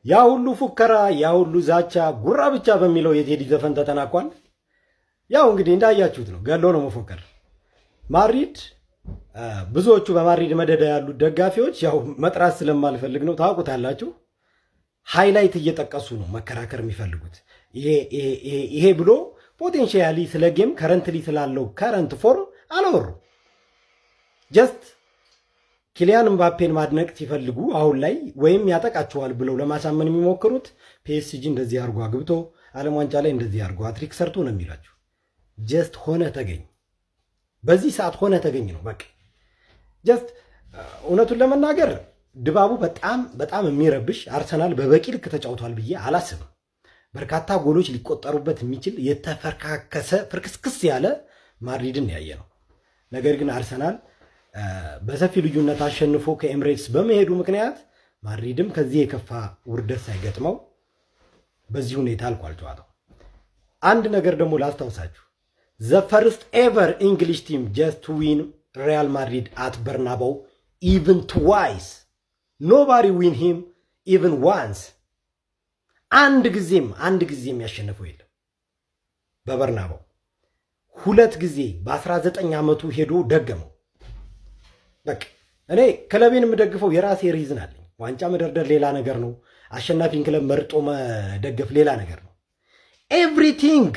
ያ ሁሉ ፉከራ፣ ያ ሁሉ ዛቻ ጉራ ብቻ በሚለው የቴዲ ዘፈን ተጠናቋል። ያው እንግዲህ እንዳያችሁት ነው፣ ገሎ ነው መፎከር። ማድሪድ፣ ብዙዎቹ በማድሪድ መደዳ ያሉት ደጋፊዎች፣ ያው መጥራት ስለማልፈልግ ነው፣ ታውቁታላችሁ። Highlight እየጠቀሱ ነው መከራከር የሚፈልጉት። ይሄ ይሄ ብሎ potentially ስለ game፣ currently ስላለው current form አላወሩ። Just ኪሊያን ምባፔን ማድነቅ ሲፈልጉ አሁን ላይ ወይም ያጠቃቸዋል ብለው ለማሳመን የሚሞክሩት ፒኤስጂ እንደዚህ አድርጎ አግብቶ፣ ዓለም ዋንጫ ላይ እንደዚህ አድርጎ ሃትሪክ ሰርቶ ነው የሚሏቸው። Just ሆነ ተገኝ፣ በዚህ ሰዓት ሆነ ተገኝ ነው በቃ። Just እውነቱን ለመናገር ድባቡ በጣም በጣም የሚረብሽ፣ አርሰናል በበቂ ልክ ተጫውቷል ብዬ አላስብም። በርካታ ጎሎች ሊቆጠሩበት የሚችል የተፈረካከሰ፣ ፍርክስክስ ያለ ማድሪድን ያየነው። ነገር ግን አርሰናል በሰፊ ልዩነት አሸንፎ ከኤምሬትስ በመሄዱ ምክንያት ማድሪድም ከዚህ የከፋ ውርደት ሳይገጥመው በዚህ ሁኔታ አልቋል ጨዋታው። አንድ ነገር ደግሞ ላስታውሳችሁ፣ the first ever English team just to win Real Madrid at Bernabeu even twice. Nobody win him even once። አንድ ጊዜም፣ አንድ ጊዜም ያሸነፈው የለም በበርናባው። ሁለት ጊዜ በ19 ዓመቱ ሄዶ ደገመው። በቃ እኔ ክለቤን የምደግፈው የራሴ reason አለኝ። ዋንጫ መደርደር ሌላ ነገር ነው። አሸናፊን ክለብ መርጦ መደገፍ ሌላ ነገር ነው። Everything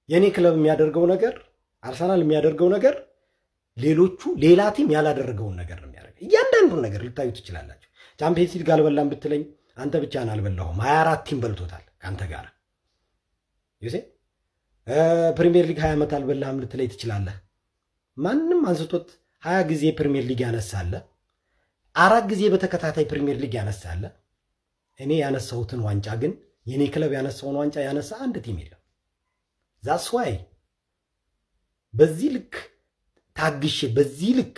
የእኔ ክለብ የሚያደርገው ነገር፣ አርሰናል የሚያደርገው ነገር፣ ሌሎቹ ሌላ team ያላደረገውን ነገር ነው የሚያደርገው። እያንዳንዱን ነገር ልታዩ ትችላላችሁ። ቻምፒየንስ ሊግ አልበላም ብትለኝ አንተ ብቻህን አልበላሁም። 24 team በልቶታል ከአንተ ጋር። You see፣ ፕሪሚየር ሊግ 20 ዓመት አልበላህም ልትለኝ ትችላለህ። ማንም አንስቶት 20 ጊዜ ፕሪሚየር ሊግ ያነሳለ፣ አራት ጊዜ በተከታታይ ፕሪሚየር ሊግ ያነሳለ። እኔ ያነሳሁትን ዋንጫ ግን፣ የእኔ ክለብ ያነሳውን ዋንጫ ያነሳ አንድ team የለም። That's why በዚህ ልክ ታግሼ፣ በዚህ ልክ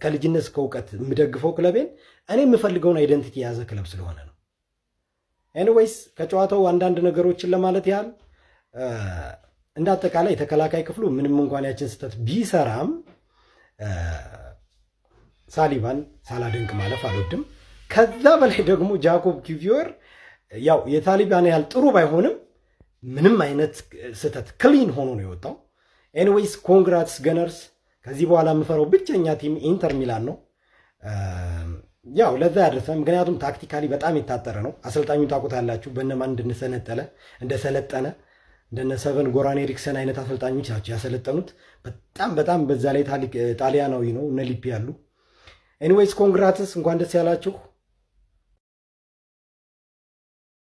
ከልጅነት እስከ እውቀት የምደግፈው ክለቤን እኔ የምፈልገውን identity የያዘ ክለብ ስለሆነ ነው። Anyways፣ ከጨዋታው አንዳንድ ነገሮችን ለማለት ያህል፣ እንደ አጠቃላይ የተከላካይ ክፍሉ ምንም እንኳን ያችን ስህተት ቢሰራም ሳሊባን ሳላደንቅ ማለፍ አልወድም። ከዛ በላይ ደግሞ ጃኮብ ኪቪዮር ያው የሳሊባን ያህል ጥሩ ባይሆንም ምንም አይነት ስህተት clean ሆኖ ነው የወጣው። Anyways፣ congrats Gunners። ከዚህ በኋላ የምፈራው ብቸኛ team ኢንተር ሚላን ነው። ያው ለዛ ያደረሰ ምክንያቱም tactically በጣም የታጠረ ነው። አሰልጣኙ ታውቁታላችሁ፣ በእነማን እንደሰለጠነ፣ እንደነ ሰቨን ጎራን ኤሪክሰን አይነት አሰልጣኞች ናቸው ያሰለጠኑት። በጣም በጣም በዛ ላይ ጣሊያናዊ ነው፣ እነ ሊፒ ያሉ። Anyways፣ congrats፣ እንኳን ደስ ያላችሁ።